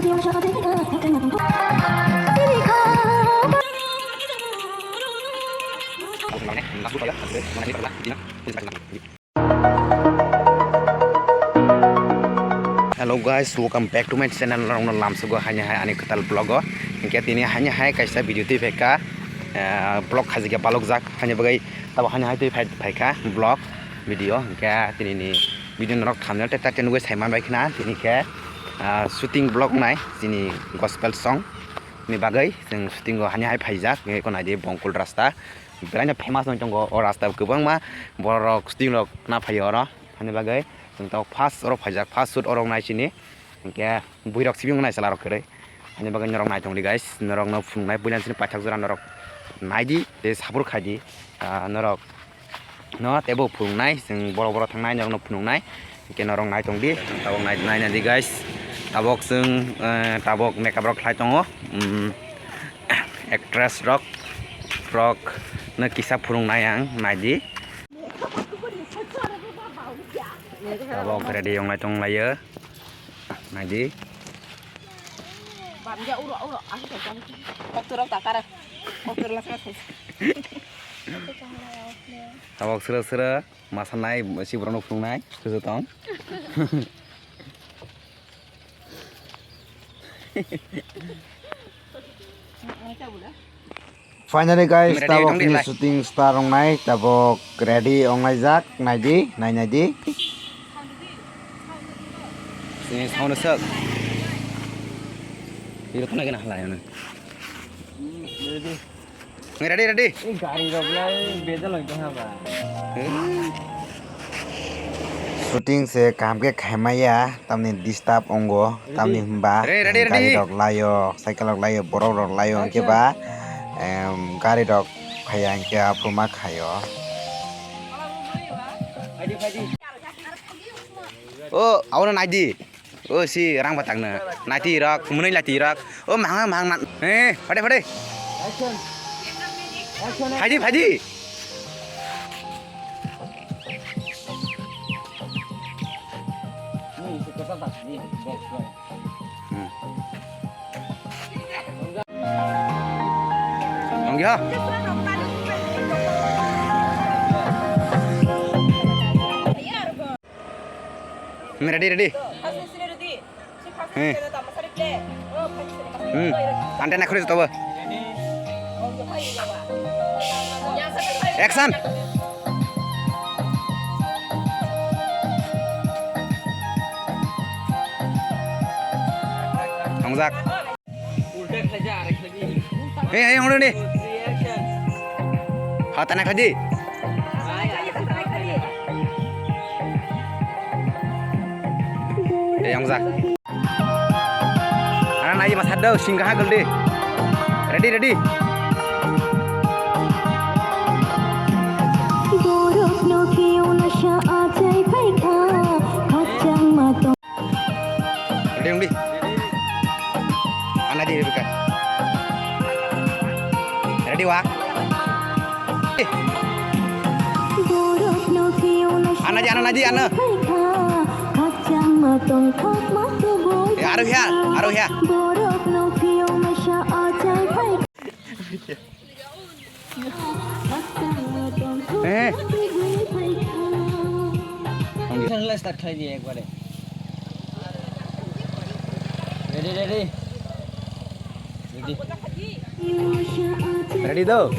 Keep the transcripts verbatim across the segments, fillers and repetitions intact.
Hello guys, welcome back to my channel. Norokno lamsogo haini hai ani kwtal vlog o. Hinkhe tini haini hai kaisa video twi phaikha, eh, vlog khajikya palokjak haini bagwi tabo haini hai twi phai-, phaikha vlog video. Hinkhe tini ni video norok thumbnail tei title nugwi sai manbai khna tini khe, ah, shooting vlog nai chini gospel song ni bagwi chwng shooting o haini hai phaijak. Eko naidi Bongkul rasta. Belai no famous wng tongo o rasta, kwbangma borok shooting rok na phaio oro. Hani bagwi chwng tabuk first oro phaijak, first shoot oro wngnai chini. Hinkhe buirok sibing wngnai chwla rok kwrwi. Hani bagwi norok naitong di guys, norok no phunuknai puila chini paithak jora norok naidi tei support khaidi. Ah, norok no teibo phunuknai, chwng borok borok thangnai norok no phunuknai. Hinkhe norok naitong di, tabuk nai-, naina di guys. Tabuk chwng, eh, tabuk makeup rok khlai tongo. Hmm. Actress rok, rok no kisa phunuknai ang, naidi. Tabok ready wngnai tonglaio, naidi. Tabok sero sero masanai, si borokno phunuknai, sero tong. Finally guys, ready tabok tong di chini lai. Shooting star wngnai, tabok ready wngnai jak, naidi, nai naidi. Sini sound sok. Iro tong lagi na halai na. Ready, ready. Ei gari rok lai bejal oi tong ha ba. Eh. Shooting se kaham khe khaimaya, tamni disturb ongo, tamni hwnba. Re-, ready, ready. Gari rok laio, cycle rok laio, borok rok laio, hwnkhe ba, em, gari rok phaiya hwnkhe aphuru ma khaio. O, abono naidi. O si rang batak na. Naiti rok, munui lati rok. O mahang mahang na. Eh, pade pade. Phaidi phaidi. Hmm. Ongya. Hmm, ready, ready. Hmm. Hmm. Ante na khuri tobo. Action. Tongjak. Hey, hey, hongno ni. Ha, tana khaji. Hey, hongja. Ana nai masat do, singkaha guldi. Ready, ready. Borok no khe ona sa achai phaikha, khachang ma tong. Ready, ongdi. Ana di, Rebecca. Ready, wa? Ana di, ana, ana di, ana. Eh, aru ya, aru ya. Eh. Start khai di ekbare. Ready, ready. Ready. Ready do.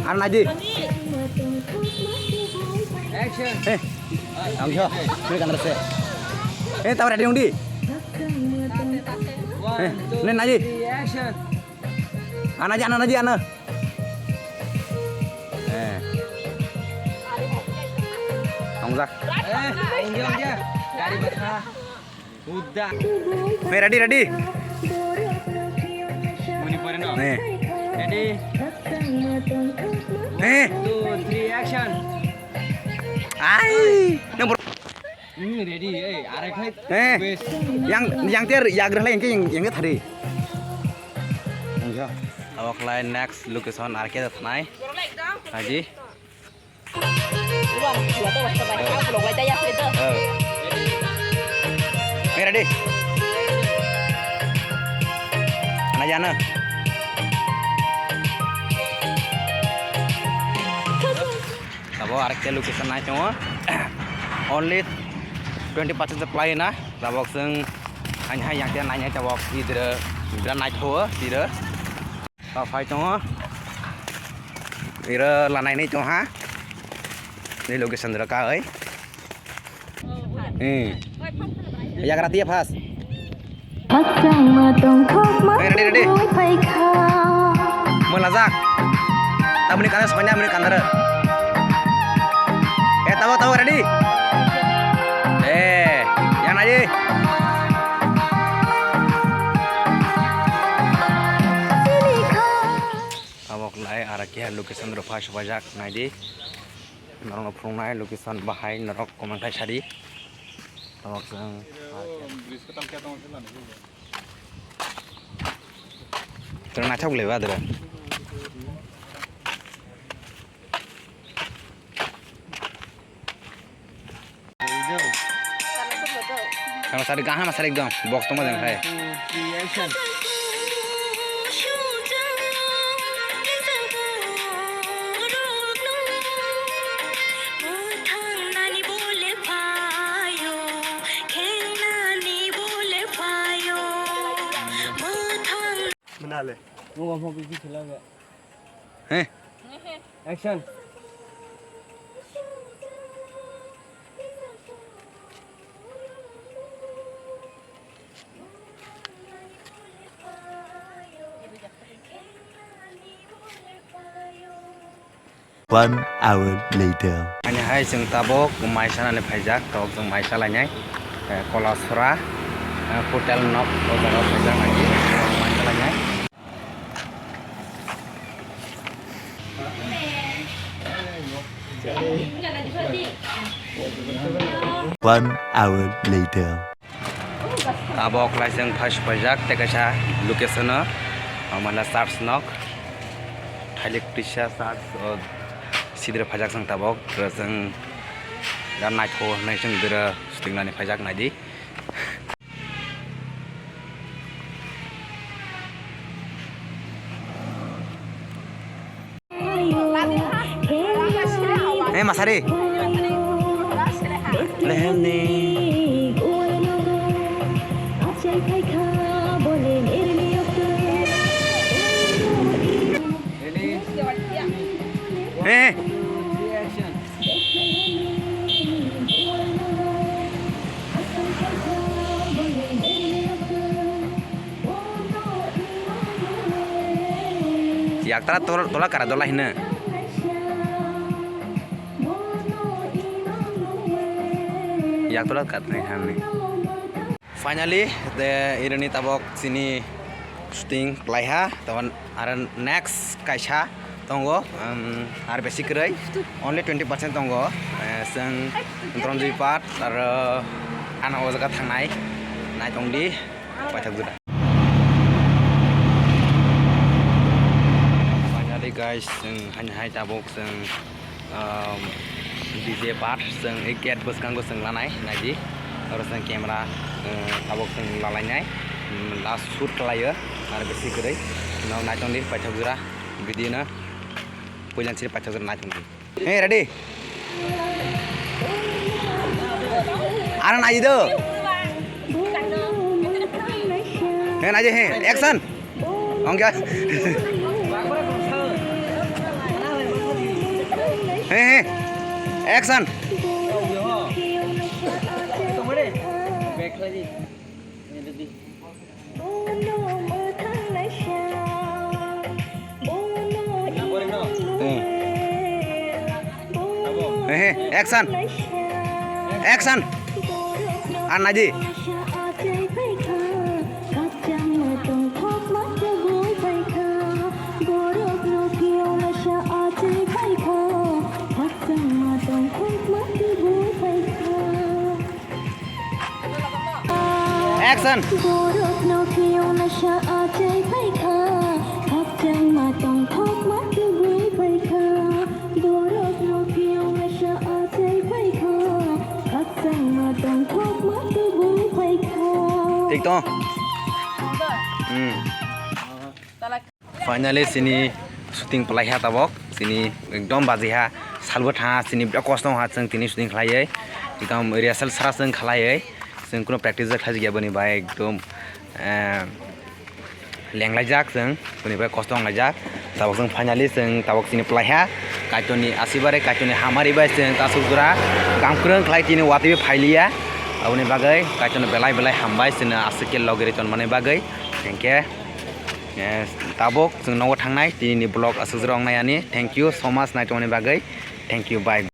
Ar naji. Action. Eh. Ang jo. Ini kamera se. Eh, tahu ready ongdi. One, eh, two, ini naji. Three, action. Ana ji, ana, ana ji, ana. Eh. Tongjak. Eh, ongja, ongja. Gari bakha. Udah. Eh, ready, ready. Muni pore no. Eh. Ready. Eh. One, two, three, action. Ai, yang ber- Hmm, ready, eh, arekhe. Eh, best. Yang, yang tiar, yang gerah yang ke, yang, yang ke tadi. Enggak. Awak lain next location arke datnai. Haji. Eh. Eh, ready. Ayana. Abo arekta location nai tongo. Only twenty percent supply na. Tabok seng hanya yang tiang nanya tabok idra idra nai tho idra. Tabok phai tongo. Ira lanai nai tongo ha. Ni location dra ka oi. Hmm. Yagra tiya phas. Khakchangma tongthokma Hey, ready, ready. Tubui phaikha. Mala jak. Tamni kana sonya muni kandara. Eh, tawa, tawa, ready? Eh, yang aja. Tabok lai ara kiha location ro phai supajak naidi. Norokno phunuknai location bahai norok comment khai sadi. Tabok chwng Tong naithok le ba dra. Kama sari gaham sari ekdom box tongma jang khai. Manale. Mo mo bisi khela ga. He. Action. One hour later. Ani hai chwng tabok mai sanani phaijak, tabok chwng mai salainai, eh, Kolasora, eh, hotel nok o jaga phaijak nai, mai salainai. One hour later. Abo kwlai chwng phai supaijak tei kaisa location o, o mane church nok, Thailik Krista church o sidre phaijak chwng tabok, chwng da naitho hinwi chwng dura swtwingnani phaijak naidi. Eh, Masari. Lehem ni. Eh. Yaktra tol-, tola kara dola hino. Yaktra katni hani. Finally, de ironi tabok chini shooting klaiha, tabok aro next kaisa tongo, um, ar besi kwrwi, only twenty percent tongo, eh, chwng Dronjui Path aro ano o jaga thangnai, naitongdi, paithak jora. Finally guys, chwng haino hai tabok chwng, um, D J part chwng ei gate bwskango chwng lanai naidi. Oro chwng camera, um, tabok chwng lalainai, um, last shoot khlaio, ar bisi kwrwi. No naitongdi paithak jora video no puilan siri paithak jora naitongdi. Hey, ready? Aro naidi do. Hey, naidi, hey, action. Ongkya? Hey, hey, action. Hey, hey, action. Action. Ar naidi. Action. Borokno phiyokna sa achai phaikha, khakchangma tongthokma tubui phaikha. Borokno phiyokna sa achai phaikha, khakchangma tongthokma tubui phaikha. Thik tong. Hmm. Finally, chini shooting palaiha tabok, chini ekdom bajiha, salbo tha, chini biya kosto ha, chwng tini shooting khlaiwi, ekdom rehearsal sara chwng khlaiwi, chwng kuno practice jak thajak ya boni bai, ekdom, eh, lenglaijak chwng, boni bai kosto wnglaijak, tabok chwng finally chwng tabok chini palaiha, Kaitorni asibare, Kaitorni hamari bai chwng tasuk jora, gamkwrwng khlai tini watwi phailiya, aboni bagwi Kaitorno belai belai hambai chwngno aswk khe logi ri tonmani bagwi, hinkhe. Eh, tabok chwng nogo thangnai, tini ni vlog aswk jora wngnai ani. Thank you so much naitongmani bagwi. Thank you, bye.